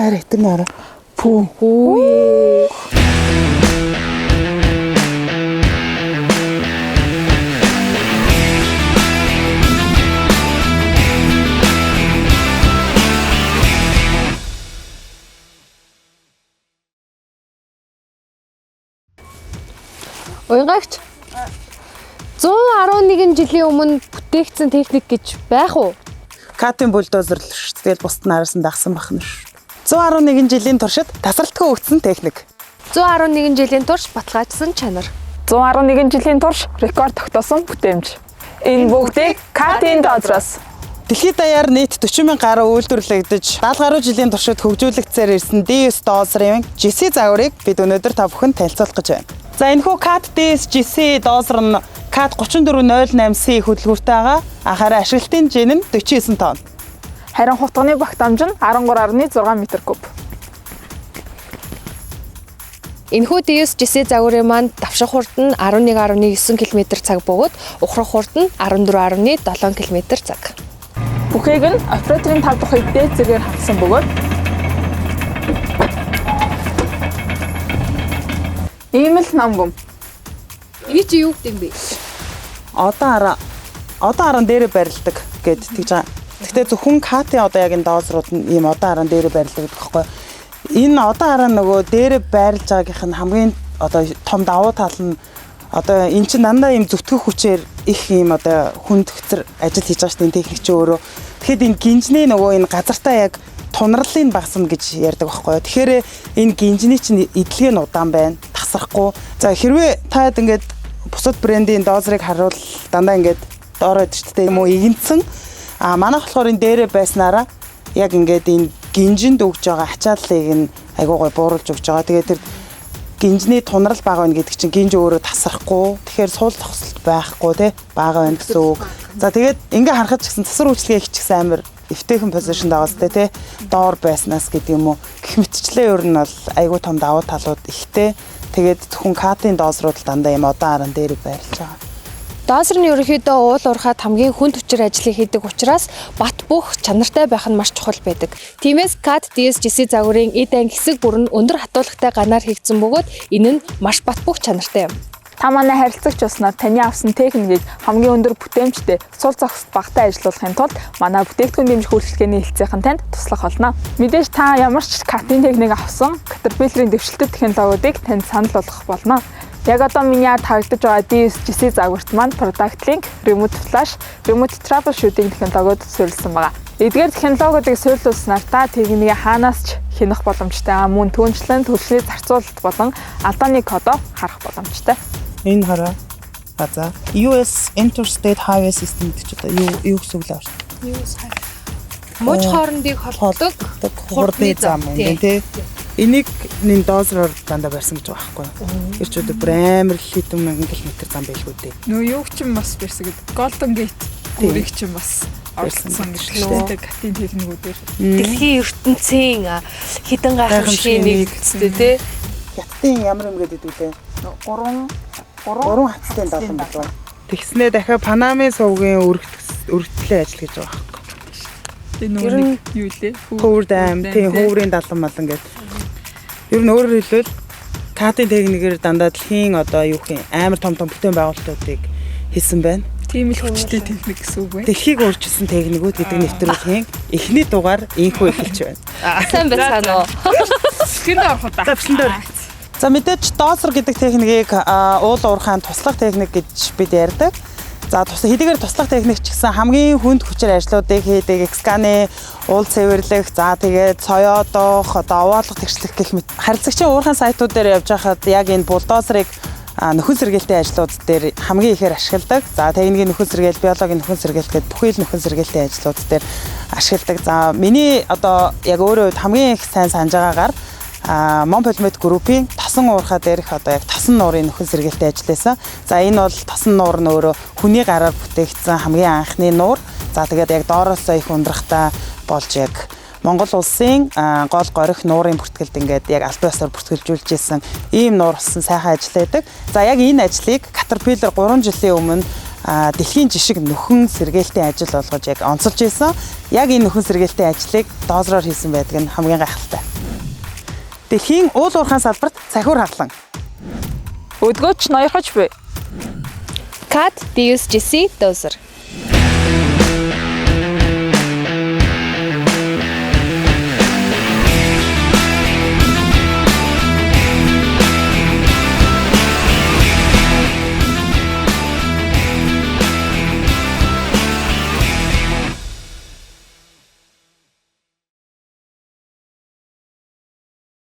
Арай хитэн арай. Пүү. Хүү. Уянгаагч 111 жилийн өмнө бүтээгдсэн техник гэж байх уу? Катын бульдозер л ш. Тэгэл бусд нь араас нь дагсан бахна ш. 111 жилийн туршид тасралтгүй өгсөн техник. 111 жилийн турш баталгаажсан чанар. 111 жилийн турш рекорд тогтоосон бүтээмж. Энэ бүгдийг Катын дозроос. Дэлхийд даяар нийт 40 мянган гаруй үйлдвэрлэгдэж 70 гаруй жилийн туршид хөгжүүлэгдсээр ирсэн DS дозрын GC загварыг бид өнөөдөр та бүхэнд танилцуулах гэж байна. За энэхүү CAT DS GC дозор нь CAT 3408C хөдөлгүүртэй байгаа. Анхаарал ашиглалтын жин нь 49 тонн. Харин хутганы багтаамж нь 13.6 м куб. Энэхүү DS-GC загварын маань давших хурд нь 11.9 км цаг бөгөөд ухрах хурд нь 14.7 км цаг. Бүхийг нь операторын 5 дахь үед дээд зэргээр хангасан бөгөөд ийм л ном гүм. Эний чи юу гэдэг юм бэ? Одоо араа одоо аран дээрээ барилдаг гэд тэгж байгаа. Гэхдээ зөвхөн катын одоо яг энэ дозрууд нь ийм одоо аран дээрээ барилдаг гэдэг байхгүй. Энэ одоо араа нөгөө дээрээ байрлаж байгаагийнх нь хамгийн одоо том давуу тал нь одоо эн чинь дандаа ийм зүтгэх хүчээр их ийм одоо хүнд хөцөр ажил хийж байгаа шүү дээ энэ техник чи өөрөө. Тэгэхэд энэ гинжний нөгөө энэ газартаа яг тунраллыг багасна гэж ярьдаг байхгүй юу. Тэгэхээр энэ гинжний чинь эдлэг нь удаан байна. Тасрахгүй. За хэрвээ таад ингээд бусад брендийн дозрыг харуул дандаа ингээд доороо идэв шүү дээ юм уу игэнцэн. А манайх болохоор энэ дээрээ байснараа яг ингээд энэ гинжинд өгж байгаа ачааллыг нь айгуу гой бууруулж өгч байгаа. Тэгээд тэр гинжний тунрал бага байна гэдэг чинь гинж өөрөө тасрахгүй. Тэгэхээр суул зогсолт байхгүй тий бага байна гэсэн үг. За тэгээд ингээ харахад ч гэсэн засвар үйлчилгээ их ч гэсэн амар эвтэйхэн позишнд байгаа сте тий доор байснаас гэдэг юм уу. Гэх мэтчлээ ер нь бол айгуу том давуу талууд ихтэй. Тэгээд зөвхөн катын дозрууд л дандаа юм удаан аран дээр байрлаж байгаа. Дозер нь ерөнхийдөө уул уурхайд хамгийн хүнд хүчээр ажлыг хийдэг учраас бат бөх чанартай байх нь маш чухал байдаг. Тиймээс CAT DSGC загварын эд анги хэсэг бүр нь өндөр хатуулагтай ганаар хийгдсэн бөгөөд энэ нь маш бат бөх чанартай юм. Та манай харилцагч болсноор таны авсан техникийг хамгийн өндөр бүтээмжтэй сул зогсолт багатай ажилуулахын тулд манай бүтээгдэхүүн дэмжих үйлчилгээний хэлтсийнхэн танд туслах болно. Мэдээж та ямар ч катын техник авсан Caterpillar-ын дэвшилтэт технологиудыг танд санал болгох болно. Яг одоо миний ард харагдаж байгаа DSGC загварт маань Product Link, Remote Flash, Remote Troubleshooting технологиуд суурилсан байгаа. Эдгээр технологиудыг суурилуулснаар та техникийг хаанаас ч хянах боломжтой. Мөн түүнчлэн төлсний зарцуулалт болон алдааны кодоо харах боломжтой. Энэ хараа. А за US Interstate Highway System гэдэг чи одоо юу юу гэсэн үг лээ? Муж хоорондыг холбодог хурдны зам юм байна тий. Энийг нэн дозроор дандаа барьсан гэж байгаа байхгүй юу? Тэр ч өдөр бүр амар хэдэн мянган километр зам байлгүй дээ. Нөө юу ч юм бас барьсан гэдэг. Golden Gate гүрийг чинь бас оролцсон гэж Барьсан шүү дээ. Катын техникүүдээр. дэлхийн ертөнцийн хідэн гайхамшигын Гайхамшигын нэгдэлтэй тий. Хятадын ямар юм гэдэг үү лээ? 3 Гурван хатдын далан болов. Тэгснээ дахиад Панамын сувгийн өргөтлөө ажил гэж байгаа байхгүй. Тэгээ нөө Ер нь- нэг юу лээ? Хөвөр дайм, тийм хөврийн далан малан гэдэг. Ер нь өөрөөр хэлбэл катын техникээр дандаа дэлхийн одоо юу гэх юм амар том том бүтээн байгуулалтуудыг хийсэн байна. Тийм л хүчтэй техник гэсэн үг байна. Дэлхийг өөрчилсөн техникүүд гэдэг нэвтрүүлгийн эхний дугаар инхүү эхэлж байна. Сайн байцгаана уу? Тэнд орох уу та? За бичлэн дээр. За мэдээж дозер гэдэг техникийг уул уурхаан туслах техник гэж бид ярьдаг. За тус хэдийгээр туслах техник ч гэсэн хамгийн хүнд хүчээр ажлуудыг хийдэг, сканы уул цэвэрлэх, за тэгээд соёодох, одоо овоолох тэгшлэх гэх мэт харилцагчийн уурхаан сайтууд дээр явж байхад яг энэ булдозерыг нөхөн сэргээлтийн ажлууд дээр хамгийн ихээр ашигладаг. За техникийн нөхөн сэргээл, биологийн нөхөн сэргээлт гэдэг бүхий л нөхөн сэргээлтийн ажлууд дээр ашигладаг. За миний одоо яг өөрөө хувьд хамгийн их сайн санаж байгаагаар Монполимет группийн тосон уурхай дээрх одоо яг тосон нуурын нөхөн сэргээлтэй ажилласан. За энэ бол тосон нуур нь өөрөө хүний гараар бүтээгдсэн хамгийн анхны нуур. За тэгээд яг доороосоо их ундрахтай болж яг Монгол улсын гол горих нуурын бүртгэлд ингээд яг албан ёсоор бүртгэлжүүлж исэн ийм нуур болсон сайхан ажил байдаг. За яг энэ ажлыг Caterpillar 3 жилийн өмнө дэлхийн жишг нөхөн сэргээлтийн ажил болгож яг онцолж исэн. Яг энэ нөхөн сэргээлтийн ажлыг дозроор хийсэн байдаг нь хамгийн гайхалтай. Дэлхийн уул уурхайн салбарт цахиур хаглан. Өдгөөч ноёрхож буй. Cat DSGC Dozer.